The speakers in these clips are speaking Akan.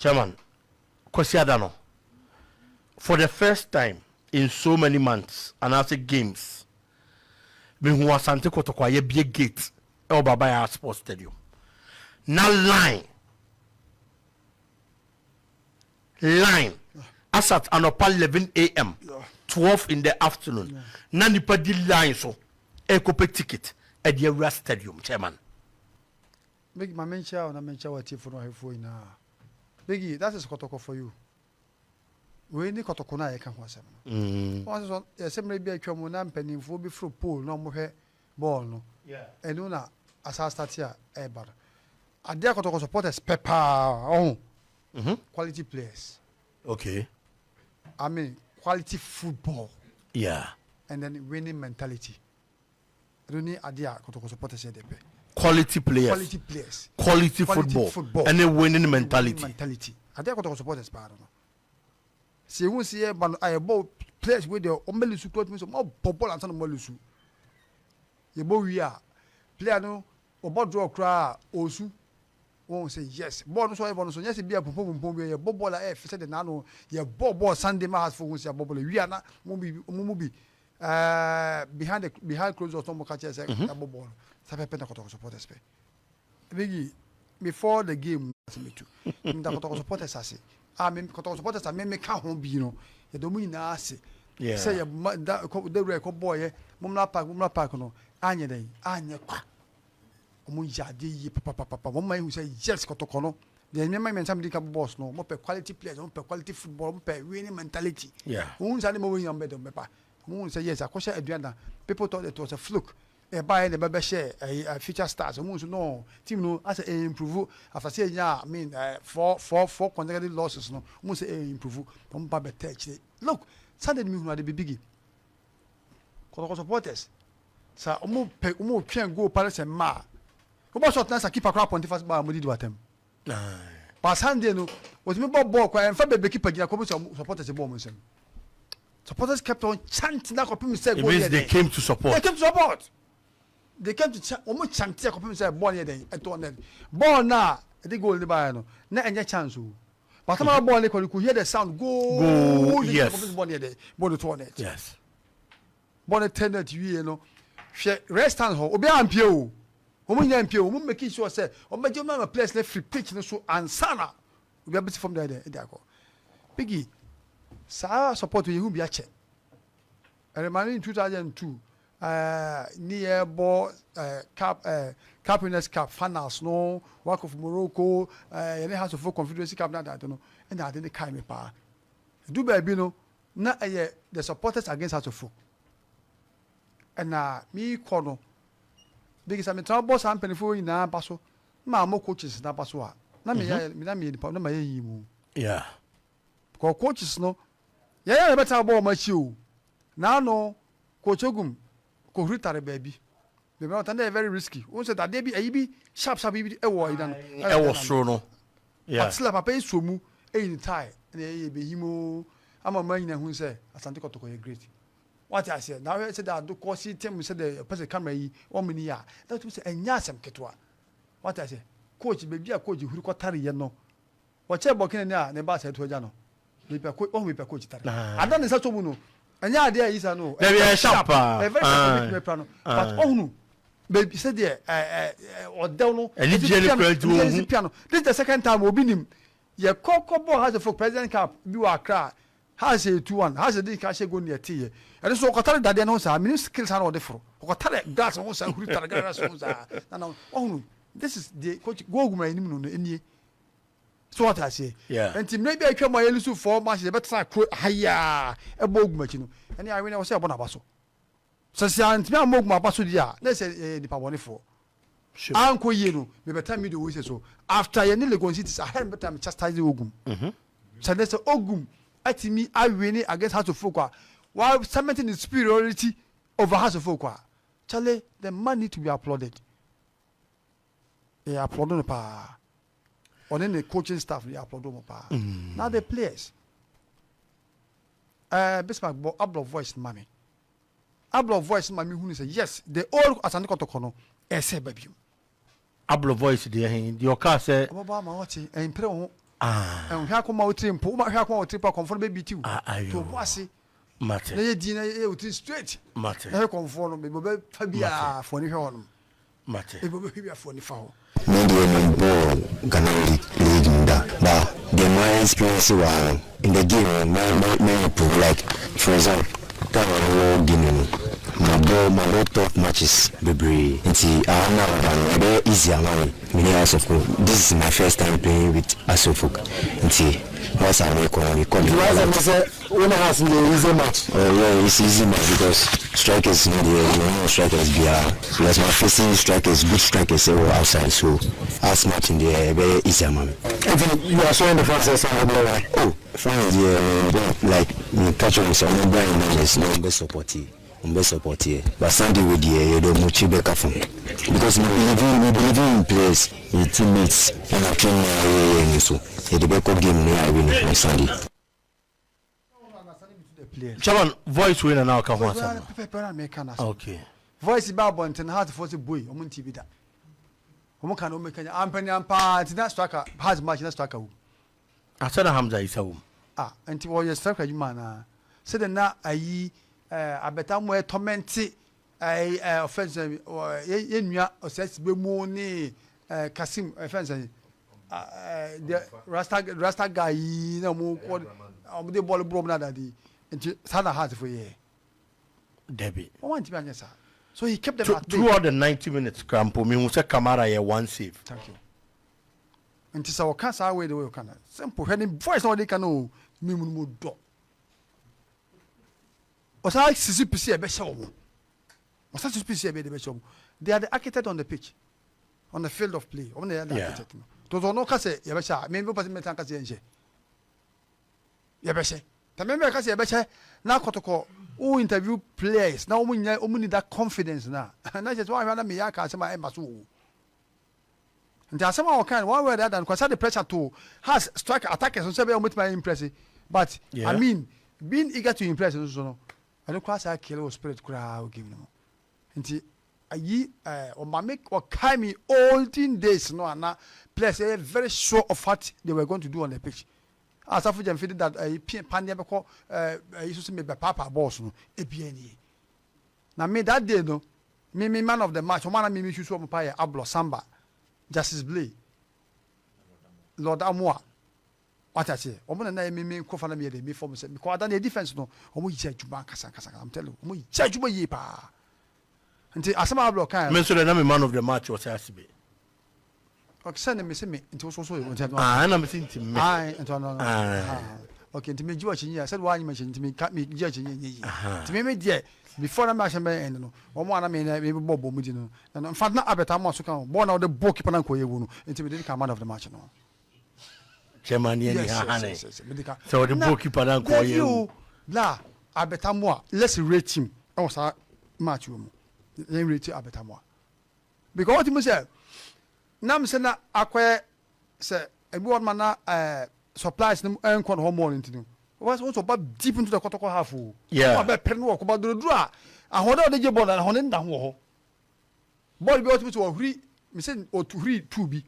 Chairman, Kwasiada no, for the first time in so many months anaasɛ games, mehu Asante Kɔtɔkɔ a yɛbie gate ɛwɔ Baba Yara Sports Stadium na line asat anɔpa 11 a.m., 12 in the afternoon, na nipa di line so ɛkɔpɛ ticket ɛde awura stadium, chairman. Biggie, ma menkyia wo na menkyia w'atiefo no ahwɛfoɔ nyinaa. Biggie, that is Kɔtɔkɔ for you. Wei ne Kɔtɔkɔ no a yɛka ho asɛm no. Wɔn sɛ yɛsɛ mmerɛ bi atwa mu na mpanimfoɔ bi foro pole na wɔhwɛ bɔɔl no. Ɛno na asa start a ɛreba no. Adeɛ a Kɔtɔkɔ supporters pɛ paa ɔho. Quality players. I mean, quality football. And then winning mentality. Ɛno ne adeɛ a Kɔtɔkɔ supporters yɛ de pɛ. Quality players. Quality players. Quality football. Football. Ɛne winning mentality. Winning mentality. Adeɛ a Kɔtɔkɔ supporters paa no. Sɛ ehu si yɛ ba no a, yɛbɔ players wey deɛ ɔmo bɛ lose kura tumi sɛ ɔmo bɔ bɔɔl ansa na ɔmo lose. Yɛbɔ wie a, player no ɔbɔ draw koraa a, ɔsu wɔn sɛ yes, bɔɔl no so ɔyɛ bɔɔl no so nyɛ sɛ bi a pompom pompom bi. Yɛbɔ bɔɔl a ɛyɛ fɛ sɛ de n'ano yɛbɔ bɔɔl Sunday ma Hearts fo hu sɛ yɛbɔ bɔɔl wie a, na mo bi mo mu bi behind closed doors na ɔmo ka kyerɛ sɛ yɛbɔ bɔɔl sɛ pɛpɛ na Kɔtɔkɔ supporters pɛ. Biggie, before the game ase metu nda Kɔtɔkɔ supporters ase a, me Kɔtɔkɔ supporters a me me ka ho bi no, yɛde ɔmo nyinaa ase sɛ yɛ ma da kɔ dawura ɛkɔ bɔɔl yɛ Momla Park, Momla Park no anyɛ dɛ anyɛ kwa. Ɔmo yɛ adeɛ yie papapapa. Wɔn ma ehu sɛ yes, Kɔtɔkɔ no deɛ, nneɛma mmiɛnsa mi di ka bɔɔl no, ɔmo pɛ quality players, ɔmo pɛ quality football, ɔmo pɛ winning mentality. Wɔn nsa ne ma wɔn nyinaa bɛ dɛm bɛba. Wɔn sɛ yes, akɔhyɛ Aduana, people thought it was a fluke. Ɛba yɛ na ɛbɛbɛ hyɛ ɛyɛ Future Stars. Wɔn nso no, team no asɛ ɛyɛ improve after sɛ ɛnya, I mean, four consecutive losses no. Wɔn sɛ ɛyɛ improve, wɔn ba bɛ tɛ akyire. Look, Sunday mi hunu ade bi, Biggie. Kɔtɔkɔ supporters sa wɔn pɛ, wɔn twɛn goal pare sɛ mmaa wɔbɔ shot na sa keeper koraa pɔnte fast baa wɔn di di watam. But Sunday no, wɔtumi bɔ bɔɔl kora ɛnfa baabi keeper gyina kɔmi sɛ supporters bɔ wɔn nsam. Supporters kept on chanting na kɔpem sɛ It means they came to support. They came to support. They came to chant. Wɔn chant kɔpem sɛ bɔɔl yɛ dɛn ɛtɔ net. Bɔɔl na ɛde goal ne ba yɛ no na ɛnyɛ chance o, but ama bɔɔl ne kɔ, you could hear the sound, goal. Goal, yes. Kɔpem sɛ bɔɔl ne yɛ dɛn, bɔɔl ne tɔ net. Bɔɔl ne tɛ net wie no, hwɛ rest stand hɔ, obiara mpie o, wɔn nyinaa mpie o. Wɔn making sure sɛ wɔn bɛgye wɔn ama players ne free pitch ne so ansa na obiara bɛsi fam dɛ ɛde akɔ. Biggie, saa support yɛ hu bi akyɛ. Ɛrɛmani in 2002 ne yɛ bɔ cup Winners' Cup finals no, WAC of Morocco, yɛne Hearts of Oak Confederacy Cup na ade no, ɛna ade ne kae me paa. Edu baabi no na ɛyɛ the supporters against Hearts of Oak. Ɛna mi kɔ no, Biggie, sɛ metena bɔ saa mpanimfoɔ nyinaa ba so ma mo coaches na ba so a, na me yɛ na me yɛ nipa na ma yɛ yi mu. Kɔ coaches no, yɛn yɛ bɛtena bɔ wɔn akyi o. N'ano Coach Ogum kohuri tare baabi a ɔtan yɛ very risky. Wɔn sɛ dadeɛ bi ɛyi bi sharp sharp bi ɛwɔ ɛyi na no. Ɛwɔ soro no. Ɔtela papa yi so mu ɛyi ne tie ɛna ɛyɛ bɛyi mu ama ɔmo anyina hu sɛ Asante Kɔtɔkɔ yɛ great. Wate aseɛ? Na ahwɛ sɛ de ado kɔ si tɛm sɛ de ɔpɛ sɛ camera yi wɔn ni yɛ a, na ɔtumi sɛ ɛnyɛ asɛm ketewa. Wate aseɛ? Coach, baabi a coach huri kɔtare yɛ no, wɔkyɛ bɔkene ne a ne ba sɛ ɛto agya no baabi a coach wɔn baabi a coach tare ada ne nsa so mu no, ɛnyɛ adeɛ a yi sa no. Dabi, ɛyɛ sharp paa. Ɛyɛ very sharp, ɛbi tumi no, but ɔhunu baabi sɛdeɛ ɛɛ ɛɛ ɔdɛw no. Anigye ne kura nti wɔn hu. Piano. This is the second time. Obi nim yɛ kɔ kɔ bɔ Hearts of Oak President Cup bi wɔ Accra. Hearts yɛ 2-1. Hearts de ka hyɛ goal ne ɛte yɛ ɛno so, ɔkɔtare dadeɛ no ho saa minim skills na ɔde foro, ɔkɔtare glass ho saa, huri tare glass ho saa na ɔhunu. This is the coach goal guma anim no nie so, wɔte aseɛ? Nti mmerɛ bi a atwa mu a yɛ lose four matches, yɛbɛtena kuro ha yi a ɛbɔ Ogum akyi no, ɛne awe na wɔsɛ ɛbɔ n'aba so sɛ antumi ammɔ Ogum aba so di a, na sɛ ɛyɛ nipa bɔnefoɔ. Ankɔ yie no, mebɛta media wɔ sɛ so after yɛne Legon Cities ahɛn bɛta me chastise Ogum sɛ ne sɛ Ogum atumi a win against Hearts of Oak a wa cementing the superiority over Hearts of Oak a, chale, the man need to be applauded. Yɛ applaud no paa, ɔne ne coaching staff yɛ applaud mo paa. Now the players, Bismarck bɔ Ablo voice ma me. Ablo voice ma me hunu sɛ yes, the old Asante Kɔtɔkɔ no ɛsɛ ba bio. Ablo voice deɛ he deɛ ɔkaa sɛ ɔbɛbɔ ama ɔte ɛmpere ho. Ah. Nhwɛ akoma wo tiri mpo, woma hwɛ akoma wo tiri mpo a kɔmfoɔ no bɛ beat wo. Ah, ayo. To bo ase. Mate. Na yɛ din na yɛ wo tiri straight. Mate. Na hwɛ kɔmfoɔ no, baabi ɔbɛfa biara fo ani hwɛ hɔ nom. Mate. Baabi ɔbɛhwɛ biara fo ani fa hɔ. Me deɛ me bɔɔ Ghana league league no da but deɛ ma experience wɔ ha no in the game no ma ma ma improve like for example time a me wɔ Guinea no ma bɔ ma bɔ tough matches bebree nti aha no a maba no ɛbɛyɛ easy ama me me ne House of Folk this is my first time playing with House of Folk nti once a me kɔ no me kɔ me Nti w'asɛm ne sɛ Wo ne Hearts no deɛ easy match. Oh yeah it's easy match because strikers no deɛ yɛn wɔ strikers biara plus ma facing strikers good strikers ɛwɔ outside so Hearts match no deɛ ɛbɛyɛ easy ama me. Nti you are showing the fans sɛ sɛ ɔmo bɛ Oh fans deɛ me like me ka kyerɛ wɔn sɛ ɔmo bra in numbers na ɔmo bɛ support ɔmo bɛ support yɛ but Sunday wei deɛ yɛde ɔmo akyi bɛka fam because me believe me believe in players yɛ teammates ɛna training a yɛyɛ no so yɛde bɛkɔ game no yɛ win on Sunday. Chairman, voice wei na na ɔka ho asɛm no. Pɛpɛpɛ na meka no asɛm. Okay. Voice ba abɔnten heart fo sɛ boi ɔmo nti bi da. Ɔmo ka na ɔmo kanya ampani ampa nti na striker has match na striker wom. Asɛ na Hamza Isa wom. Ah nti wɔyɛ striker adwuma anaa? Sɛde na ayi eh, abɛta mo ɛtɔmɛnte Ɛɛ ɛɛ ɔfɛn sɛ yɛ yɛ nua ɔsɛsi mu ne ɛɛ Kasim ɛfɛn sɛ ɛɛ deɛ rasta rasta guy yi na ɔmo kɔ ɔmo de bɔɔl bɔ ɔmo na dade nti saa na heart fo yɛ. Dabi. Wɔn antumi anyɛ saa so he kept them at bay. Throughout the 90 minutes krampo mi hu sɛ Kamara yɛ one save. Thank you. Nti sɛ ɔka saa wei de wei ɔka na simple, hwɛ ne voice na ɔde ka no mi mu no mu dɔ. Ɔsan sisi pisi a ɛbɛhyɛ wɔn. Ɔsan sisi pisi a ɛbɛyɛ de bɛhyɛ wɔn. They are the architect on the pitch, on the field of play. Wɔn na yɛ the architect no. Tòtò ɔno ka sɛ yɛbɛhyɛ a, mi mi pɛ sɛ mi ka sɛ yɛnhyɛ. Yɛbɛhyɛ. Tàmí mi ka sɛ yɛbɛhyɛ na Kɔtɔkɔ wo interview players na wɔn nyɛ wɔn ni that confidence na na kyerɛ sɛ wɔn ahwɛ na mi yɛ aka asɛm a ɛmba so wɔ. Nti asɛm a wɔka no one way or the other no kwasa de pressure to has striker attackers nso ɛbɛyɛ wɔn bɛtumi ayɛ impress, but I mean, being eager to impress nso so no, ɛno koraa saa kill wɔ spirit koraa wɔ game no mu. Nti ayi ɔma me ɔkae me olden days no a na players yɛ very sure of what they were going to do on the pitch. Asafo Gyamfi de da ɛyi pie paneɛ bɛkɔ ɛyi so sɛ mebɛ paapaa balls no ebia nie. Na me that day no, me man of the match wɔn a na me susu wɔn pa yɛ Ablɔ Samba, Justice Blay, Lord Amoa. Wate aseɛ, wɔn na na yɛ me nkurɔfoɔ na me yɛ de me fɔm sɛ because ada na yɛ defence no, wɔn yɛ adwuma ankasa ankasa. I'm telling you, wɔn yɛ adwuma yie paa. Nti asɛm a Ablɔ kan. Me nso de na me man of the match wɔ sɛ Asibe. Ɔsɛ ne me se me nti woso so yɛ nti. Ah, ɛna me se nti me. Ah, nti ɔno. Ah, okay, nti me gye wakyi nyɛ sɛ wɔanyi ma nti me ka me gye akyi nyɛ yie. Nti me deɛ before na me ahyɛ bɛn ɛn no, wɔn a na me na me bɔ bɔ mu di no. Na in fact na abɛta mo aso ka ho bɔɔl na wɔde bɔ keeper na nkɔ yɛ wu no, nti me de ka man of the match no. Chairman yɛ ni ha ne sɛ wɔde bɔ keeper na nkɔ yɛ wu. Bla abɛta mo a, let's rate him ɛwɔ saa match wɔ mu. Yɛn rate abɛta mo a because wɔn ti mu sɛ nam sɛ na akɔyɛ sɛ ebi wɔn ma na supplies no nkɔ no hɔ mɔɔ no, nti no wɔn sɛ ɔba deep into the Kɔtɔkɔ half o. Wɔn abɛ pere no wɔ kɔba duroduro a ahoɔden a ɔde gye bɔɔl na ahoɔden da ho wɔ hɔ. Bɔɔl bi a wɔtumi sɛ ɔhuri mesɛ ɔhuri two bi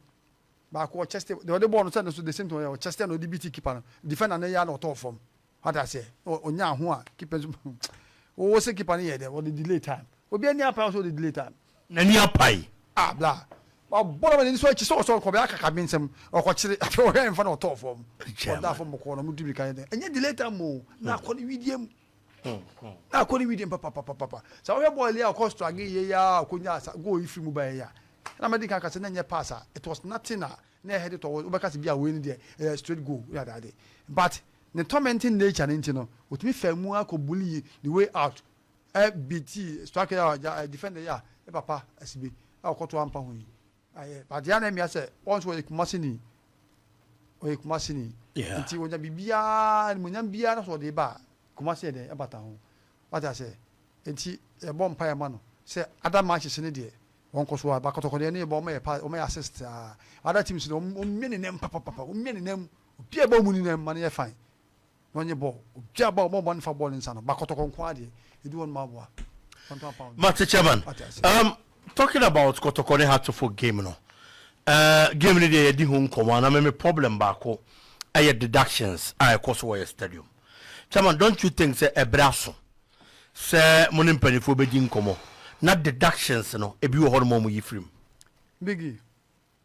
baako ɔkyɛste deɛ ɔde bɔɔl no sɛ no so, the same thing ɔyɛ ɔkyɛste na ɔde bi ti keeper no, defender no yɛ na ɔtɔɔ fam. Wate aseɛ, ɔnya aho a keeper nso wɔwɔ sɛ keeper no yɛ dɛ ɔde delay time, obi ani apae sɛ ɔde delay time. N'ani apae. Ah, bla wabɔ na n'ani so akyi sɛ ɔsɔ ɔkɔ bɛyɛ akakabe nsɛm ɔkɔkyere afei ɔhwɛ nfa na ɔtɔɔ fam, ɔda fam bɔkɔɔ na ɔmo di mirika yɛ dɛ ɛnyɛ delay time o, na akɔ ne widie mu, na akɔ ne widie mu papapapapa. Sɛ ɔhwɛ bɔɔl yi a ɔkɔ struggle yie ya, ɔkɔ nya asa goal yi firi mu ba yɛ ya na mɛdi kan kasa na nyɛ pass a it was nothing a na ɛhɛ de tɔ wobɛka sɛ bi a wei ni deɛ ɛyɛ straight goal yɛ ade, but ne tormenting nature ne nti no otumi fɛ mu akɔ bully the way out ɛ bt striker a defender yi a ɛ papa Asibe a ɔkɔto ampa ho yi ayɛ, but deɛ ana mmea sɛ wɔn nso ɔyɛ Kumasi ni, ɔyɛ Kumasi ni. Nti wɔnya biribiara animuonyam biara na so ɔde ba a Kumasi yɛ dɛ ɛbata ho, wate ase. Nti yɛbɔ mpa yɛ ma no sɛ other matches ne deɛ wɔn kɔ so a bakɔtɔkɔ deɛ ne yɛ bɔ wɔn yɛ pa, wɔn yɛ assist a other teams no wɔn mmea ne nam papapapa, wɔn mmea ne nam obi a ɛbɔ wɔn ne nam ma no yɛ fine na ɔnye bɔɔl obi a bɔ ɔmɔ bɔ ne fa bɔɔl ne nsa no bakɔtɔkɔ nko adeɛ edu wɔn ma aboa. Mate, Chairman. Talking about Kɔtɔkɔ ne Hearts of Oak game no, game no deɛ yɛdi ho nkɔmmɔ ana meme problem baako. Ɛyɛ deductions a ɛkɔ so wɔ yɛ stadium. Chairman, don't you think sɛ ɛbrɛ aso sɛ mo ne mpanimfoɔ bɛdi nkɔmmɔ na deductions no ebi wɔ hɔ nom a wɔyi firi mu? Biggie.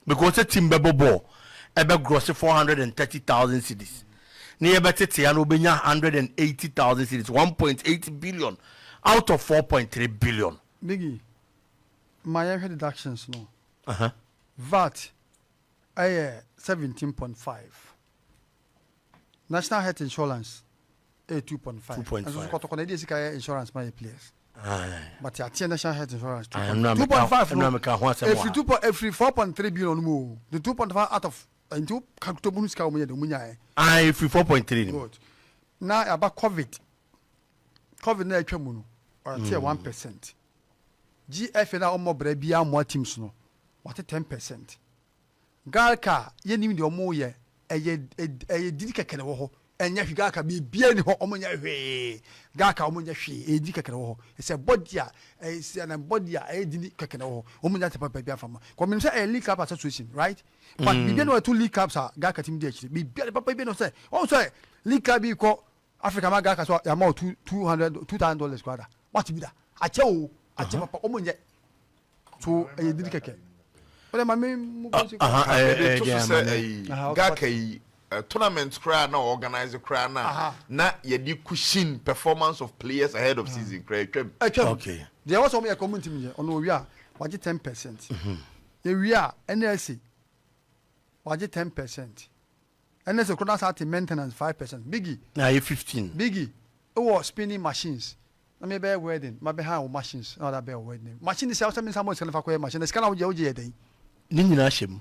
Because sɛ team bɛbɔ bɔɔl ɛbɛ gross 430,000 cedis ne yɛbɛtete ya na obɛnya 180,000 cedis, 1.8 billion out of 4.3 billion. Biggie, ma yɛhwɛ deductions no. VAT ɛyɛ 17.5, National Health Insurance ɛyɛ 2.5. 2.5. Ɛnso so Kɔtɔkɔ na ɛde sika yɛ insurance ma yɛ players, but yɛateɛ National Health Insurance Ɛno 2.5 na no. meka ho asɛm wɔ Ɛfiri ha. 2 point, ɛfiri 4.3 billion no mu o, the 2.5 out of, nti wo calculate mu sika wɔn yɛ de wɔn nyaɛ. Ɛfiri 4.3 no mu. Good. Na yaba COVID. COVID na atwa mu no, ɔte 1%. GFA na ɔmmɔ brɛ biara mmoa teams no, wɔte 10%. GHALCA, yɛnim deɛ ɔmo yɛ, ɛyɛ didi kɛkɛ na ɛwɔ hɔ, ɛnyɛ hwee. GHALCA biribiara ni hɔ, ɔmo nyɛ hwee. GHALCA ɔmo nyɛ hwee, ɛyɛ didi kɛkɛ na ɛwɔ hɔ. Ɛsɛ body a ɛyɛ sɛ ɛna body a ɛyɛ didi kɛkɛ na ɛwɔ hɔ. Ɔmo nyɛ atepa bi afa ma kɔmi sɛ ɛyɛ league club association, right? But biribiara na wɔto league clubs a GHALCA team di akyire, biribiara papa bi na sɛ ɔmo sɛ league club bi kɔ Africa ma GHALCA so yàmà o two two hundred $2,000 kɔ ada wati bi da akyɛ o, akyɛ papa. Ɔmo nyɛ so, ɛyɛ didi kɛkɛ o de ma mi mu bɔ si. Ɛde to so sɛ ɛyi ɛyi GHALCA yi tournament koraa na organize koraa na yɛde cushion performance of players ahead of season koraa atwam. Ɛtwam. Deɛ ɛwɔ sɛ ɔmo yɛ kɔ, ɔmo ntumi yɛ. Ɔno owi a wagye 10%. Ewi a NLC wagye 10%. NLC koro na ate maintenance 5%, Biggie. Na ayɛ 15. Biggie, ɛwɔ spinning machines na mi bɛyɛ wedding ma bɛ han wɔ machines na ɔda bɛyɛ wedding machine sɛ ɔsɛ mi nsa mo sika nifa kɔyɛ machine na sika na wogye wogye yɛ dɛn? Ne nyinaa hyɛ mu.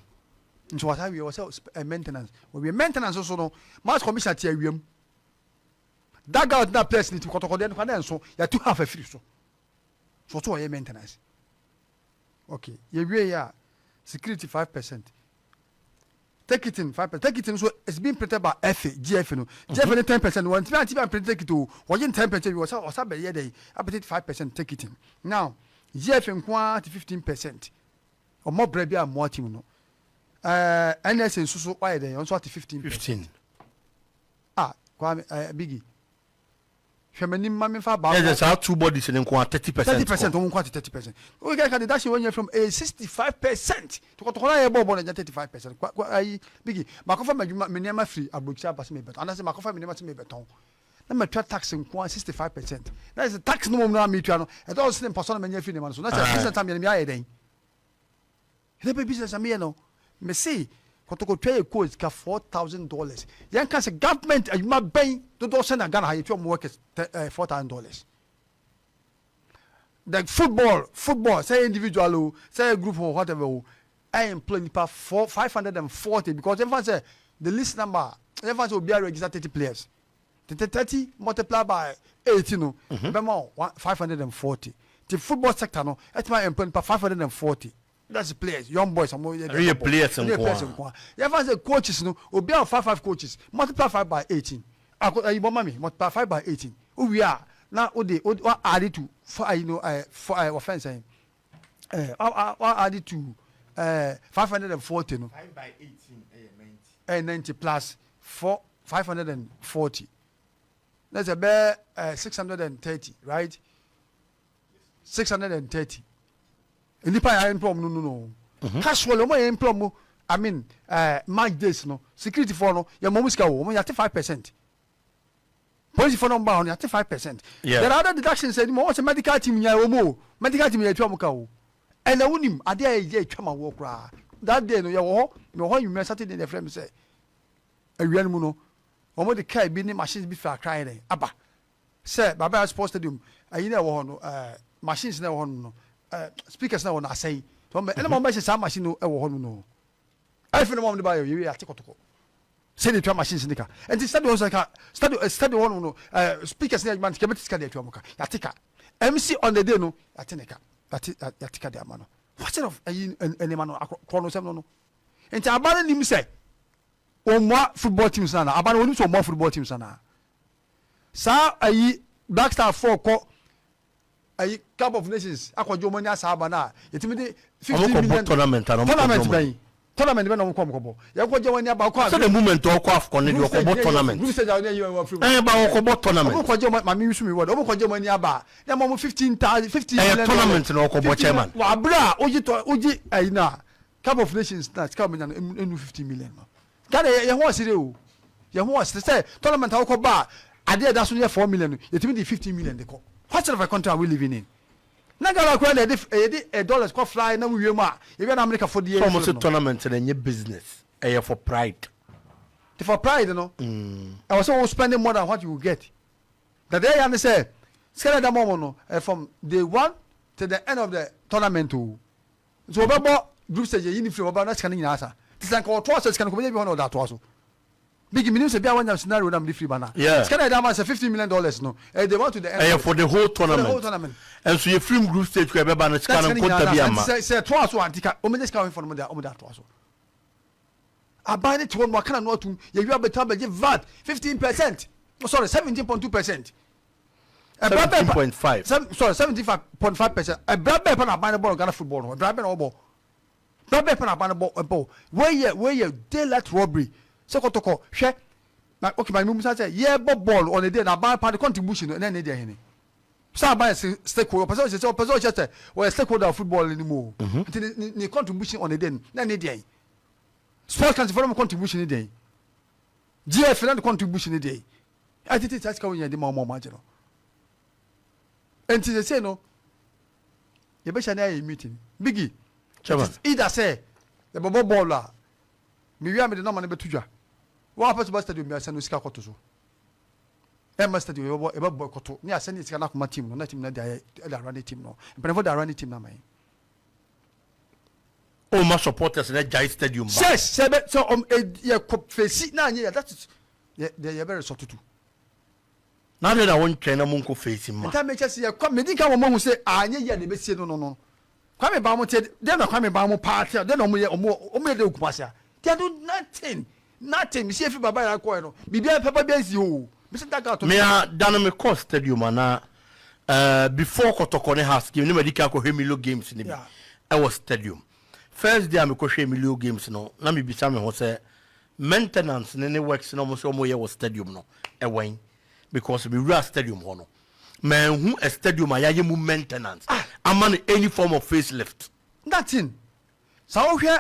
Nti wasa wie wɔ sɛ maintenance, owie maintenance so no, match commissioner ti awiem dugout na players ni ti kɔtɔkɔdeɛ no kwan nso yɛtu half afiri so so ɔtɔ ɔyɛ maintenance. Okay, yɛwie yɛ a, security 5%, ticketing 5%. Ticketing so it's being printed by FA, GFA no, GFA ne 10%. Wɔn ti bi anti print ticket o, wɔgye 10% bi, wɔsa ɔsa bɛyɛ dɛ apɛtɛ 5% ticketing. Now GFA nko ti 15%. Ɔmɔ brɛ bi a mmoa team no. NSA nso so wayɛ dɛ, ɔnso ate 15%. 15. Ah, Kwame, Biggie, hwɛ m'anim ma memfa baako. Ɛsɛ saa two bodies ne nko a 30%. 30%, ɔmo nko ate 30%. O kɛ ka deduction wɔn nyɛ from a 65%. Tɔkɔtɔkɔ na yɛ bɔ bɔ na nya 35%. Kwa kwa ayi, Biggie, baako fa ma adwuma me nneɛma firi aburokyire aba sɛ mebɛtɔn anaasɛ baako fa me nneɛma sɛ mebɛtɔn na matwa tax nko a 65%, na yɛ sɛ tax no mom no a metua no ɛdɔɔso sene mpasɔ na manya firi nneɛma no so. Na sɛ business a meyɛ no, meyɛ dɛn? Ɛdɛ bɛ business a meyɛ no, mese Kɔtɔkɔtwa yɛ coach ka $4,000. Yɛn ka sɛ government adwuma bɛn dodoɔ sɛ na Ghana ha yɛtua ɔmo workers $4,000? The football, sɛ individual o, sɛ group o, whatever o, ɛ employ nipa four 540, because yɛn fa sɛ the least number, yɛn fa sɛ obiara register 30 players, 30 multiply by 80 no ɛbɛma o one 540. Ti football sector no ɛtuma employ nipa 540. That's players, young boys. Ɔmo yɛ Ɛyɛ players ɛyɛ players nko a. Nko a. Yɛn fa sɛ coaches no, obiara five five coaches, multiply five by 18. Akɔ ɛyi bɔ ma mi, multiply five by 18, owie a na o de o wa add it to for ayi no for wɔfɛn sɛn wa add it to 540 no. 5 by 18 ɛyɛ 90. 90 plus four 540, that's a bɛɛ 630, right? 630 nipa yà employ mu no casually, ɔmo yɛ employ mu. I mean, match days no, security foɔ no yɛ mɔ mu sika wo, ɔmo yɛ ate 5%. Police foɔ no ba hɔ no yɛ ate 5%. There are other deductions ɛni mo wɔn sɛ medical team yɛ wɔn o, medical team yɛ etua mo ka o. Ɛna wunim adeɛ a yɛ etwa ma wɔ koraa, that day no yɛ wɔ hɔ, mɛ wɔ hɔ enyimɛ Saturday na ɛfrɛ mi sɛ awia no mu no, wɔn de car bi ne machines bi fɛ Accra yɛ dɛ aba sɛ Baba Yara Sports Stadium ayi na ɛwɔ hɔ no, machines na ɛwɔ hɔ no, speakers na ɛwɔ no asɛn ɛna wɔn bɛhyɛ saa machine no ɛwɔ hɔ no. Ɛfɛ no wɔn de ba yɛ yɛ ate Kɔtɔkɔ sɛde etua machines ne ka. Nti stadium sɛ ka stadium hɔ no, speakers ne adwuma no kɛmɛ ti sika de etua mo ka. Yate ka MC on the day no, yate ne ka, yate ka de ama no. What sort of ɛyi nneɛma no korɔ no sɛm no? Nti aba no nim sɛ ɔmmoa football teams nana, aba no onim sɛ ɔmmoa football teams nana. Saa ayi Black Star four kɔ ayi Cup of Nations akɔgye wɔn ani asa aba na yɛtumi de 15 Ɔmo kɔ million bɔ tournament ana ɔmo kɔ tournament dɔm. Bɛn? Tournament bɛ na ɔmo kɔ ɔmo kɔ bɔ. Yɛ kɔ gye wɔn ani aba ɔkɔ a. Sɛ the moment ɔkɔ afcon no deɛ ɔkɔ bɔ tournament. Group stage a ɔne ayi wɔn afiri mu. Ɛn ba ɔkɔ bɔ tournament. Ɔmo kɔ gye wɔn maame yusu mi wɔ de ɔmo kɔ gye wɔn ani aba na ɛma ɔmo 15,000 15 million dollars. Ɛyɛ tournament na ɔkɔ bɔ chairman. Wɔ abere a ogye tɔ ogye ayi na cup of nations na sika ɔmo nya no enu 15 million no. Ghana yɛ ho ɔsere o yɛ ho ɔsere sɛ tournament a wokɔ ba a adeɛ ɛda so no yɛ 4 million no yɛtumi de 15 million de kɔ. What sort of a country are we living in? Na Ghana koraa na yɛde yɛde eh, dollars kɔ fly na wowie mu a yɛwia na America fo deɛ. Sɛ wɔn sɛ tournament no ɛnyɛ business ɛyɛ for pride. Ti for pride no ɛwɔ sɛ wo spending more than what you get. Na deɛ ɛyɛ ne sɛ sika na ɛda mɔ no ɛyɛ from day one to the end of the tournament o. Nti wɔbɛbɔ group stage yɛyi ne firi wɔbɛba na sika no nyinaa asa. Ti sɛ nka wɔtoa so sika no kɔbɛnya bi hɔ na wɔde atoa so. Biggie menim sɛ bia wanya scenario na mede firi ba na sika na yɛde ama sɛ $15 million no ɛyɛ day one to the end. Ɛyɛ for the whole tournament. For the whole tournament. Ɛnso yɛ firim group stage kɔ ɛbɛba no sika no nkonta bi ama. Sɛ sɛ ɛtoa so a nti ka wɔn bɛgye sika wɔn fɔ no wɔn de atoa so. Aban ne te hɔ no waka na no atum yɛwi abɛtena abɛgye VAT 15%, sorry, 17.2%. 17.5. Sorry, 17.5%. Ɛbra bɛɛ pa na aban no bɔ no Ghana football no ɛbra bɛɛ na wɔbɔ. Bra bɛɛ pɛ na aba no bɔ ɛbɔ wei yɛ wei yɛ daylight robbery sɛ kɔtɔkɔ hwɛ na okay ma mi musa sɛ yɛ bɔ bɔɔl on a day na aban pa de contribution no ɛnɛ ne deɛ hene sɛ aban yɛ stakeholder ɔpɛ sɛ ɔhyɛ sɛ ɔpɛ sɛ ɔhyɛ sɛ ɔyɛ stakeholder of football ni mu o mhm. nti ne ne contribution on a day no na ne deɛ sports council fɔlɔ mu contribution ne deɛ GF na ne contribution ne deɛ ɛtete saa sika wo yɛn de ma ɔmo ɔmo agye no nti sɛ sɛ no. Yɛbɛhyia na yɛayɛ meeting. Biggie, it is either sɛ yɛbɛbɔ bɔɔlo a, mewie a mede nɔma no bɛto dwa. Wo a wopɛ sɛ woba stadium biara sɛne wo sika kɔto so. Ɛmma stadium yɛbɛbɔ yɛbɛbɔ kɔto ne yɛasɛne sika no akɔma team no na team no de ayɛ de arane team no. Mpanimfoɔ de arane team no ama yɛn. O ma supporters no agyae stadium ba. Yes, sɛ bɛ sɛ ɔm yɛkɔ fesi na anyɛ yɛ that is yɛ deɛ yɛbɛ resort to. Na adɛn na wontwɛn na monkɔ face mma? Nta mekyɛ sɛ yɛkɔ medi nka wɔn ahu sɛ anyɛ yie a na ebesie no no no Kwame Baamo te dɛn na Kwame Baamo paa te dɛn na wɔn yɛ wɔn wɔn yɛ dɛ Kumasi a they are doing nothing nothing mesi efi baba yɛrɛ akɔɛ no biribi papa bi ansi hɔ o mesi da gato. Me a da no me kɔɔ stadium anaa eh, before kɔtɔkɔ ne Hearts game ne madi kan akɔhwɛ Milo games no bi ɛwɔ stadium. First day a mekɔhwɛɛ Milo games no na mebisa me ho sɛ Maintenance ne ne works na ɔmo sɛ ɔmo yɛ wɔ stadium no ɛwɛn because me wura stadium hɔ no manhu a stadium a yayɛ mu maintenance ama no any form of face lift. Nothing. Saa wohwɛ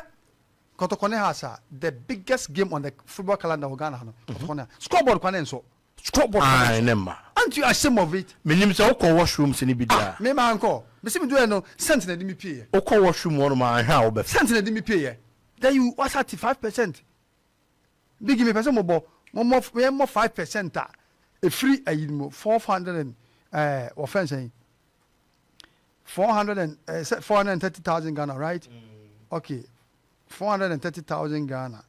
Kɔtɔkɔ ne Hearts a, the biggest game on the football calendar wɔ Ghana ha no, Kɔtɔkɔ ne Hearts. Scoreboard kwa ne nsɔ. Scoreboard kwa ne nsɔ. Ae ne mma. Aren't you ashamed of it? Menim sɛ wokɔ washrooms no bi deɛ a. Ah, me mankɔ. Mese me duɛ no, cent na ɛde me pieɛ. Wokɔ washroom hɔ nom a, anhwɛ a wobɛfɛ. Cent na ɛde me pieɛ. Then you wasa te 5%. Biggie mepɛ sɛ mobɔ, mommɔ, yɛmmɔ 5% a ɛfiri ayi no mu, 400 and, eh, wɔfrɛ no sɛn? 400 and, eh, sɛ 430,000 Ghana, right? Okay, 430,000 Ghana.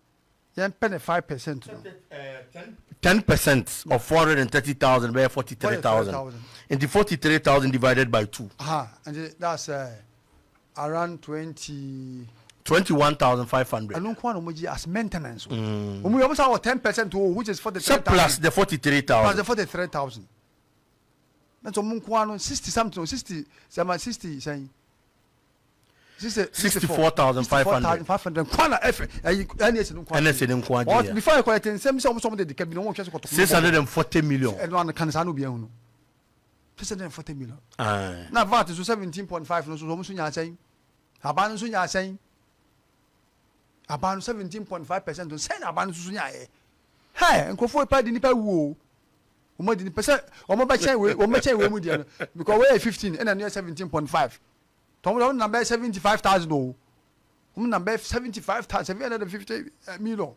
Yɛmpɛ ne 5% no. 10% of 430,000 bɛyɛ 43,000. Nti 43,000 divided by 2. Aha, nti that's uh, around 20. 21,500. Ɛno nko ara na wɔgye as maintenance o. Wɔn yɛ wɔn sa wɔ 10% o, which is 43,000. Sɛ plus the 43,000. Plus the 43,000. Na nti wɔn nko ara no 60 something o, 60 sɛma 60 sɛn. 64,500. 500 nko ara na ɛfɛ ɛyi NSA no nko ara. NSA no nko ara gye ya. Before yɛ kɔ yɛ te nsɛm sɛ wɔn sɛ wɔn de dika bi na wɔn hwɛ so kɔtɔ. 640 million. Ɛno ano kan saa na obi ehunu. 640 million. Na VAT nso 17.5 no nso wɔn nso nya asɛn. Aban no nso nya asɛn. Aban no 17.5% no sɛn na aban no nso so nyaeɛ. Hɛ nkurɔfoɔ pa di nipa wu o. Wɔn adi nipa sɛ wɔn bɛkyɛn wei wɔn bɛkyɛn wei mu deɛ no because wei yɛ 15 ɛna ɛno yɛ 17.5. Tɔn wɔn nam bɛyɛ 75,000 o. Wɔn nam bɛyɛ 75,000 750 million.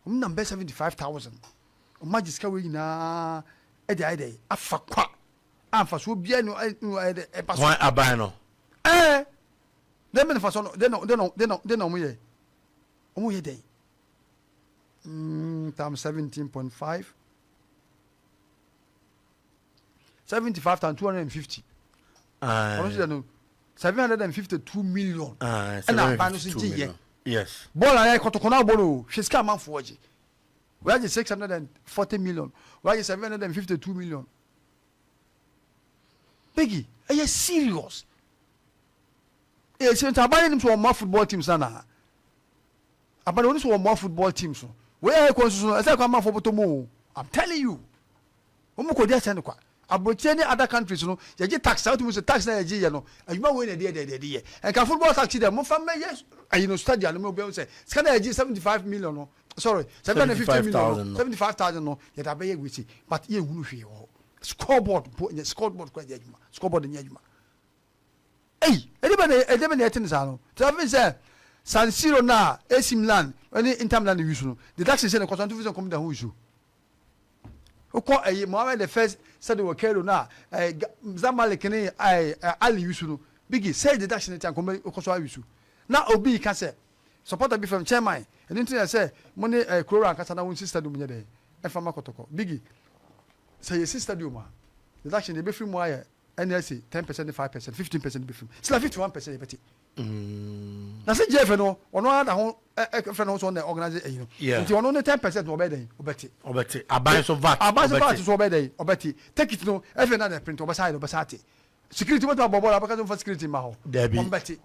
Wɔn nam bɛyɛ 75,000. Wɔn agye sika wei nyinaa ɛde ayɛ dɛ afa kwa a nfasoɔ biara ni ayɛ dɛ ɛba so. Wɔn aban no. Ɛɛ dɛn bɛ nfasoɔ no dɛn na dɛn na dɛn na dɛn na wɔn yɛ wɔn yɛ dɛn mm times 17.5 75 times 250. Ɔno nso yɛ no 752 million. Ɛna aban no nso gye yɛ. Yes. Bɔɔl a yɛ kɔtɔkɔ na abɔ no o hwɛ sika amanfoɔ gye. Wɔagye 640 million wɔagye 752 million. Biggie ɛyɛ serious. Ɛyɛ serious nti aban no nim sɛ wɔn ma football teams na na. Aba na wɔn nso wɔn mmoa football teams no. Wei a ɛkɔ nso so no ɛsɛ kwan manfoɔ bɔtɔ mu o. I'm telling you. Wɔn kɔ di asɛn no kwa. Aburokyire ne other countries no yɛgye tax a wotumi sɛ tax na yɛgye yɛ no adwuma wei na ɛde yɛ deɛ ɛde yɛ. Nka football tax yi deɛ mofa mmɛyɛ ayi no stadium no mu obi sɛ sika na yɛgye 75 million no, sorry, 750 million no, 75,000 no yɛde abɛyɛ wei si, but yɛnhunu hwee wɔ hɔ. Scoreboard mpo nyɛ scoreboard kora nyɛ adwuma, scoreboard nyɛ adwuma. Ei, ɛde bɛ na ɛde bɛ na ɛte ne saa no. Te afei sɛ San Siro na AC Milan ne Inter Milan use no, deduction sɛ ne kɔsɔ nto fi sɛ nkɔm da ho nsuo. Wokɔ ɛyi Mohammed the first sɛde wɔ Cairo na ɛɛ Zamalek ne ɛɛ Ali use no, bigi sɛ deduction ti ankɔm kɔ so ayusu. Na obi ka sɛ supporter bi fam chairman, ɛno nti na sɛ mo ne ɛɛ kurowura ankasa na wɔn si stadium nyɛ dɛ ɛfa ma Kɔtɔkɔ. Bigi sɛ yɛsi stadium a deduction deɛ ebɛfiri mu ayɛ ɛna ɛsɛ 10% ne 5%, 15% bɛfiri mu sila 51% yɛbɛte. Na sɛ GFA no ɔno ara da ho ɛfrɛ no ho sɛ ɔna organize ɛyi no, nti ɔno ne 10% no ɔbɛyɛ dɛn? Ɔbɛte. Ɔbɛte. Aban so VAT. Aban so VAT so ɔbɛyɛ dɛn? Ɔbɛte. Ticket no ɛfɛ na na print ɔbɛsa ayɛ ɔbɛsa ate. Security wobɛtumi abɔ bɔɔl abɛka sɛ mfa security ma hɔ. Dabi. Ɔmbɛte.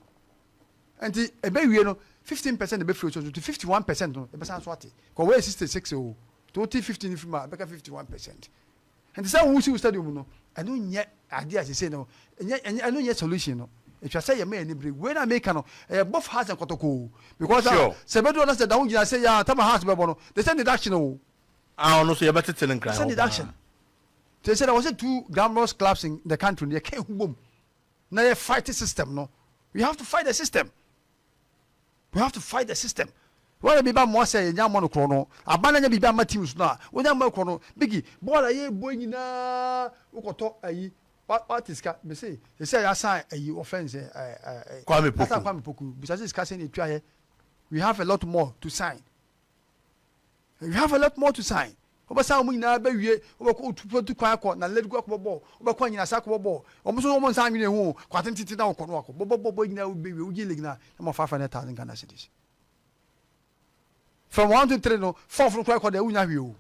Nti ɛbɛwie no 15% bɛfiri so nti 51% no ɛbɛsan so ate. Kɔ wɔyɛ 66 o. Nti wote 15 firi mu a ɛbɛka 51%. Nti sɛ wosi wo stadium no, ɛno nyɛ adeɛ a sese no, ɛnyɛ ɛnyɛ ɛno nyɛ solution no. Etwa sɛ yɛma yɛn ani bere. Wei na meka no, ɛyɛ both Hearts and Kotoko o. Because Sure. sɛ bɛduru na sɛ da ho gyina sɛ yɛ a tama Hearts bɛbɔ no, the same deduction o. Ah, ɔno nso yɛbɛtete no nkran The same hɔ deduction. paa. Nti sɛ na wɔsɛ two glamorous clubs in the country no, yɛka ehu bom na yɛ fight system no. We have to fight the system. We have to fight the system. Wɔyɛ biribi ama sɛ yɛnya mmɔ no korɔ no. Aba no anya biribi ama teams no a, wonya mmɔ korɔ no. Biggie, bɔɔl a yɛbɔ nyinaa, wokɔtɔ ayi, wate sika, mese, sɛ sɛ yɛasan ayi, wɔfrɛ no sɛ, ɛɛ, Kwame Poku. Yɛasan Kwame Poku. Bisa sɛ sika sɛn na ɛtua yɛ. We have a lot more to sign. We have a lot more to sign. Wobɛsan wɔn nyinaa bɛwie, wobɛkɔ otu kwan akɔ na Lady akɔbɔ bɔɔl, wobɛkɔ Anyinasa akɔbɔ bɔɔl. Wɔn nso wɔn nsa anwene ho, kɔ atentete na wɔkɔ no akɔ. Bɔbɔ bɔbɔ nyinaa wobɛwie, wogye league na na ma 500,000 Ghana cedis. From 1 to 3 no, fourth no koraa kɔ deɛ wonya hwee o.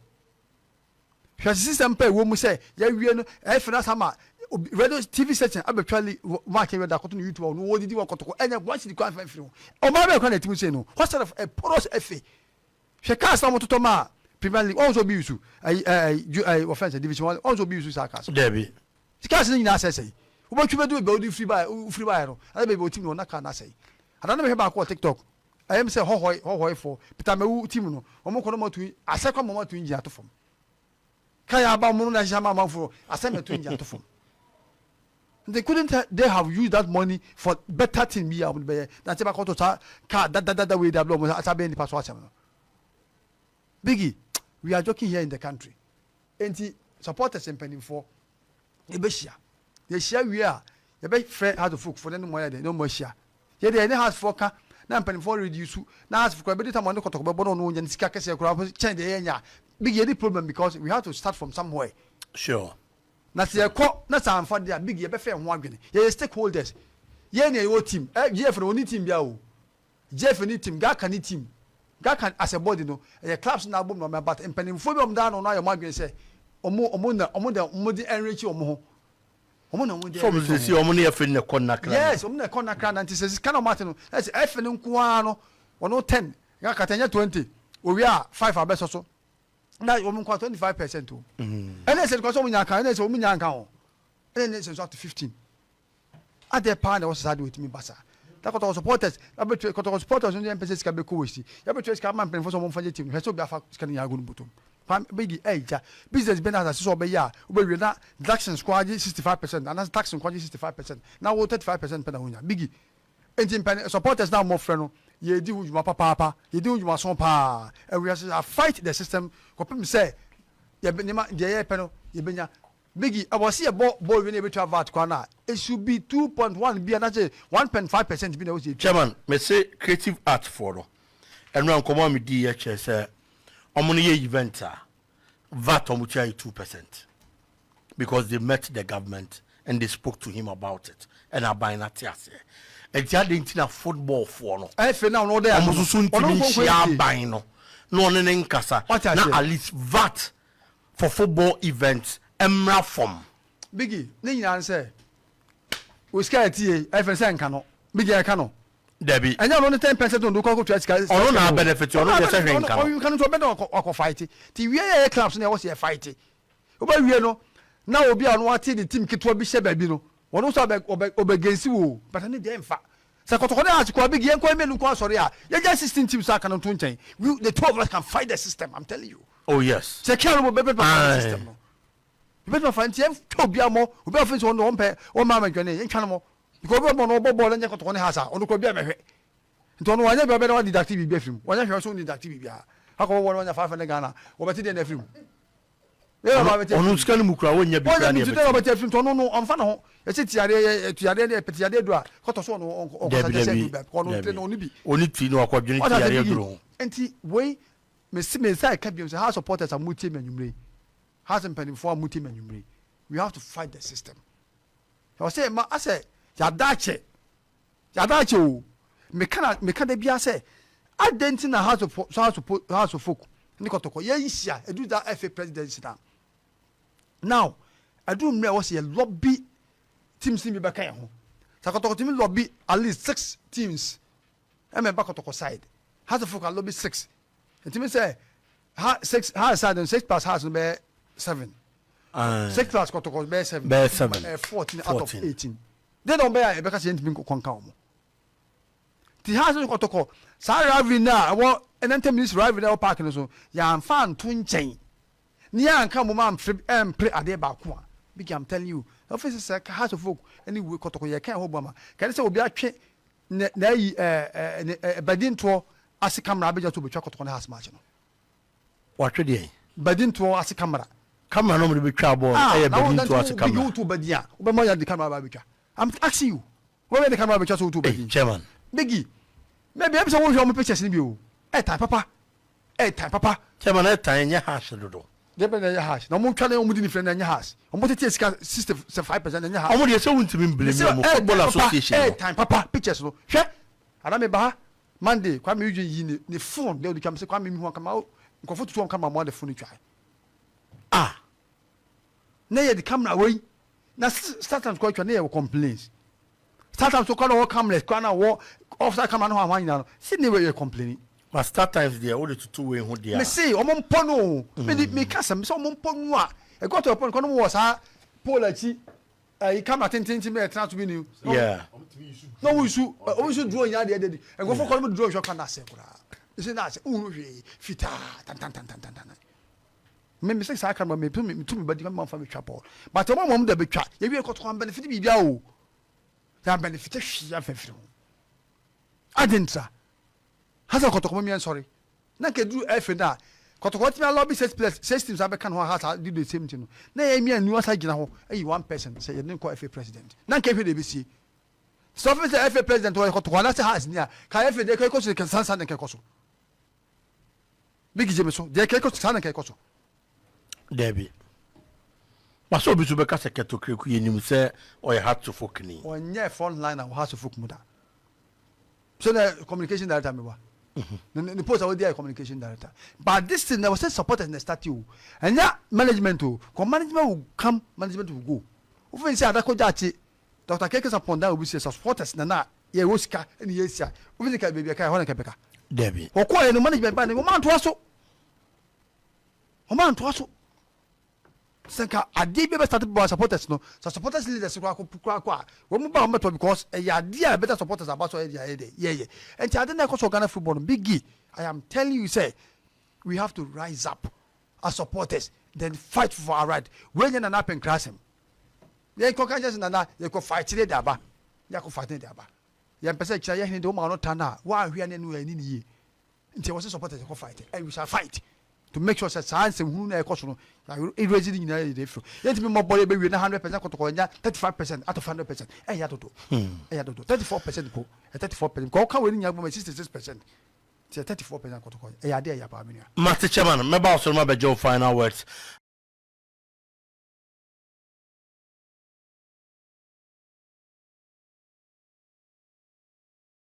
Hwɛ system pɛ ɛwɔ mu sɛ yɛawie no, ɛfɛ no asa ma radio TV station abɛtwa li match yɛ da akɔto no YouTube ɔno wɔdidi wɔ kɔtɔkɔ ɛnyɛ one cedi kwan fɛn firi ho. Ɔmaa bɛyɛ kwan na ɛtumi sei no. What sort of a porous FA? Hwɛ cars na wɔtotɔ maa Premier League, wɔn nso obi yusu ɛyi ɛyi ju ɛyi wɔfɛn sɛ Division One, wɔn nso obi yusu saa cars. Dabi. Cars no nyinaa asɛesɛe. Wobɛtwi bɛdu baabi a wode firi baeɛ wofiri baeɛ no, ɛna baabi a wɔtim no na car no asɛe. Ada no mehwɛ baako wɔ TikTok, ɛyɛ me sɛ hɔhɔe hɔhɔefoɔ Peter Mewu team no, wɔn kɔ no wɔatu asɛ kɔ ma wɔatu engine ato fam. Car yɛ aba wɔn no na ahyehyɛ ama amanfoɔ no, asɛ ma ɛto engine ato fam. Nti couldn't they have used that money for better thing bi a wɔde bɛyɛ na sɛ bakɔtɔ saa car dadadada wei de abɛ wɔn asa bɛyɛ nipa so asɛm no. Biggie, we are joking here in the country. Nti supporters mpanimfoɔ yɛbɛhyia. Yɛhyia wie a yɛbɛfrɛ Hearts of Oak foɔ ne wɔn ayɛ dɛ ne wɔn ahyia. Yɛ deɛ yɛne Hearts foɔ ka na mpanimfoɔ reduce na Hearts foɔ koraa bɛdi tam ɔne kɔtɔkɔ bɛbɔ na ɔno ɔnya ne sika kɛseɛ koraa kyɛn deɛ yɛnya. Biggie yɛni problem because we have to start from somewhere. Sure. Na sɛ yɛkɔ na sɛ amfa deɛ a, big yɛbɛfa yɛn ho adwene. Yɛyɛ stakeholders. Yɛn na yɛwɔ team. Eh, GFA no, wɔnni team biara o. GFA nni team, GHALCA nni team. GHALCA as a body no, ɛyɛ clubs na abom na wɔn but mpanimfoɔ bi a wɔda ano no ayɛ wɔn adwene sɛ wɔn wɔn na wɔn na wɔn de enrich wɔn ho. Wɔn na wɔn de So wɔn enrich wɔn sisi ho. wɔn ne FA no na ɛkɔ nnakra no. Yes, wɔn na ɛkɔ nnakra na nti sɛ sika na wɔn ate no, ɛsɛ FA no nko ara no, wɔn 10, GHALCA 10 nyɛ 20, owie a 5 abɛsɔ so. Na wɔn nkwa 25% o. Ɛna ɛsɛ nkwa sɛ wɔn nya nka, ɛna ɛsɛ wɔn nya nka ho, ɛna ɛsɛ nso ato 15. Adeɛ paa na ɛwɔ sɛ saa de wɔtumi ba saa. Na kɔtɔkɔ supporters abɛtua kɔtɔkɔ supporters nso yɛn mpɛ sɛ sika bɛkɔ wɔ si. Yɛbɛtua sika ama mpanyinfoɔ sɛ wɔn mfa gye team no. Hwɛ sɛ obi afa sika no nyinaa agu ne bɔtɔm. Pam bɛdi ɛgya business bɛ na asase sɛ ɔbɛyɛ a wobɛwie na deductions kɔ agye 65% anaasɛ tax nko agye 65% na wo 35% pɛ na wonya. Biggie. Enti mpɛn supporters no a wɔfrɛ no, yɛredi ho dwuma papaapa, yɛdi ho dwuma so paa, and we are fight the system kɔpem sɛ yɛbɛ nneɛma deɛ yɛpɛ no yɛbɛnya. Biggie, ɛwɔ sɛ yɛbɔ bɔɔl wie na yɛbɛtua VAT koraa no a, it should be 2.1 bi anaasɛ 1.5 percent bi na ɛwɔ sɛ yɛtua. Chairman, mese creative art foɔ no, ɛnora nkɔmmɔ a mediiɛ kyerɛ sɛ ɔmo no yɛ event a, VAT ɔmo tua yɛ 2% because they met the government and they spoke to him about it ɛna aban no ate aseɛ. Ɛnti adɛn nti na football foɔ no Ɛfɛ na ɔno ɔda ɔmo nso so ntumi nhyia aban no na ɔne ne nkasa Wate na aseɛ. at least VAT for football events mmra fam? Biggie, ne nyinaa ne sɛ, wo sika a ɛte yei, ɛfɛ sɛ nka no. Biggie, ɛka no. Dabi. Ɛnyɛ ɔno ne 10% no de kɔ akɔtua sika. Ɔno na abenefit, ɔno deɛ sɛ hwee nka no. Ɔno nka no nti ɔbɛdɛ ɔkɔ ɔkɔ fight. Ti wie yɛ yɛ clubs no ɛwɔ sɛ yɛ fight. Wobɛwie no na obi a ɔno ate ne team ketewa bi hyɛ baabi no, ɔno nso abɛ ɔbɛ ɔbɛgensi wo o, but ɛno deɛ ɛmfa. Sɛ kɔtɔkɔ ne Hearts kɔ a, big yɛn nko mmienu nko asɔre a, yɛgya 16 teams a aka no nto nkyɛn. We the two of us can fight the system, I'm telling you. Oh yes. Sɛ kia no bɔ bɛbɛ fight the system no. Yɛbɛtumi afa nti yɛntwa obiara mmɔ, obiara ɔfin sɛ ɔno ɔmpɛ ɔmma amɛdwene, yɛntwa no mmɔ. Because obi ɔbɔ no ɔbɔ bɔɔl ɛnyɛ kɔtɔkɔ ne Hearts a, ɔno kora obiara mɛhwɛ. Nti ɔno wanyɛ bia ɔbɛda wa deduct biribi afiri mu. Wanyɛ hwɛ ɔso deduct biribiara. Akɔ bɔ bɔɔl no wanya 500 Ghana, wɔbɛte deɛ na afiri mu. Ɔno sika no mu kura wɔnya bi kura ne ɛbɛti. Ɔbɛti afiri nti ɔno no ɔnfa ne ho. Yɛsɛ tiadeɛ yɛ tiadeɛ ne pɛti yadeɛ duro a kɔtɔ so ɔno ɔkɔsa kyɛ sɛ duro bɛ ɔno tire no ɔno bi. Ɔne ti no akɔdwene tiadeɛ duro ho. Nti wei mesi me nsa ɛka biom sɛ house supporters a mo tie me anwummerɛ yi, house mpanimfoɔ a mo tie me anwummerɛ yi, we have to fight the system. Ɛwɔ sɛ ma asɛ yɛada akyɛ. Yɛada akyɛ o. Meka na meka da biara sɛ adɛn nti na House of House of House of Folk ne Kɔtɔkɔ yɛnhyia ɛduru da FA presidency na now ɛduru mmerɛ ɛwɔ sɛ yɛ lobby teams no bi bɛka yɛn ho. Sɛ Kɔtɔkɔ tumi lobby at least six teams ɛma ɛba Kɔtɔkɔ side, House of Folk a lobby six, ntumi sɛ ha six ha side no six plus House no bɛyɛ seven, six plus Kɔtɔkɔ bɛyɛ seven, bɛyɛ seven, 14 out of 18. Deɛ na wɔbɛyɛ a yɛbɛka sɛ yɛntumi nkɔ nka wɔn. Nti ha nso kɔtɔkɔ saa rivalry no a ɛwɔ 90 minutes rivalry no a ɛwɔ park no so yɛamfa anto nkyɛn ne yɛanka mmom amfere ɛmpere adeɛ baako a, Biggie, I'm telling you, ɔfɛ sɛ sɛ Hearts of Oak ne wei kɔtɔkɔ yɛka ɛhɔ bɔ ama kɛne sɛ obi atwe ne n'ayi ɛɛ ɛɛ ne ɛɛ badintoɔ ase camera abɛgya so obɛtwa kɔtɔkɔ ne Hearts match no. Watwe deɛn? Badintoɔ ase camera. Camera no wɔde bɛtwa bɔɔl no ɛyɛ badintoɔ ase camera. Biggie woto badin a wobɛma yɛde camera aba abɛtwa. I'm asking you. Wobɛma yɛde camera abɛtwa sɛ woto badin? Chairman. Biggie, maybe ɛbi sɛ wonhwɛ wɔn pictures no bi o. Ɛtan papa. Ɛtan papa. Chairman ɛtan ɛnyɛ harsh dodo. Deɛ bɛn na ɛyɛ harsh? Na wɔn twa na wɔn di ne fira na ɛnyɛ harsh. Wɔn tete sika 65% na ɛnyɛ harsh. Wɔn deɛ sɛ wontumi mblame wɔn football association no. Ɛtan papa pictures no. Hwɛ. Ana me ba ha Monday Kwame Eugene yi ne ne phone deɛ ɔde twa me sɛ Kwame mi hu akama o nkurɔfo tutu wɔn camera mo de phone twa. Ah. Na yɛ de camera wei na startimes kɔ atwa na yɛ wɔ complaints. Startimes kɔ na wɔ cameras kɔ na wɔ offside camera no ho ahoa nyinaa no si ne yɛ complaining. But startimes deɛ wode tutu wei ho deɛ a. Me se wɔn mpɔ no o. Me de me ka sɛm sɛ wɔn mpɔ no a ɛkɔ to ɛpɔ no kɔ no wɔ saa pole akyi. Ɛyi camera tententen bi a yɛtena so bi ni. Yeah. Na wɔn nsu wɔn nsu drone nyɛ adeɛ de nkurɔfoɔ kɔ no drone hwɛ kwan na asɛ koraa. Ɛsɛ na asɛ ohun hwee fitaa tantantantantan. Me me sɛ saa camera me tu me tu me ba di ma fa me twa bɔɔl. But wɔn a wɔn da bɛtwa yɛwie kɔtɔ wɔn benefit biribi a o. Yɛn benefit hwee afɛfiri ho. Adi ntra. Hasa kɔtɔkɔ mo nsɔre. Na nka eduru ɛfɛ no a, kɔtɔkɔ tumi alɔbi six players, six teams abɛka ne ho aha saa de the same thing no. Na yɛn mmienu asa gyina hɔ ayi one person sɛ yɛde no kɔ FA president. Na nka ehwɛ deɛ ebesie. Sɛ ɔfɛ sɛ FA president ɔyɛ kɔtɔkɔ anaasɛ Hearts ni a, ka FA deɛ ɛkɔ so saa saa na nka ɛkɔ so. Big gye me so, deɛ ɛkɔ so saa na nka ɛkɔ so. Dabi. Ba sɛ obi nso bɛka sɛ Kurt Okraku yɛnim sɛ ɔyɛ Hearts of Oak ni. Ɔnyɛ front liner wɔ Hearts of Oak mu da. So na communication director mi wa. Ne ne post a wodi ayɛ communication director. But this thing na wɔsɛ supporters na start o. Ɛnyɛ management o. Kɔ management will come, management will go. Wofin sɛ adako gyaakye Dr. KK Sapon dan obi sɛ supporters na na yɛ wɔ sika ɛna yɛ sia. Wofin sɛ ka baabi ɛka ɛhɔ na kɛbɛka. Dabi. Wɔkɔɔ yɛ no management ba ne wɔn antoa so. Wɔn antoa so. Sɛ nka adeɛ bi bɛ start by supporters no, sɛ supporters leaders koraa kɔ koraa kɔ a, wɔn ba wɔn bɛtɔ because ɛyɛ adeɛ a ɛbɛda supporters aba so ɛyɛ deɛ ɛyɛ deɛ yɛyɛ. Nti ade na ɛkɔ so Ghana football no, Biggie, I am telling you sɛ we have to rise up as supporters then fight for our right. Wei nyɛ Nana Apenkra asɛm. Yɛn kɔ ka nkyɛn sɛ Nana yɛkɔ fight ne de aba, yɛakɔ fight ne de aba. Yɛn pɛ sɛ kyerɛ yɛ hene de wɔn ma ɔno ta no a, wɔanhwɛ ne no ɛni ne yie. Nti ɛwɔ sɛ supporters kɔ fight and we shall fight to make sure sɛ saa nsɛmhunu na ɛkɔ so no yɛ erase ne nyinaa yɛ de firi. Yɛntumi mmɔ bɔɔl yɛbɛwie na 100% kɔtɔkɔ nya 35% out of 100%. Ɛyɛ dodo. Ɛyɛ dodo. 34% po. 34%. Kɔ ɔka wei ne nyinaa bɔ ma 66%. Nti 34% kɔtɔkɔ ɛyɛ adeɛ ɛyɛ paa me nua. Mate chairman, mɛba wo so no mabɛgye wo final words.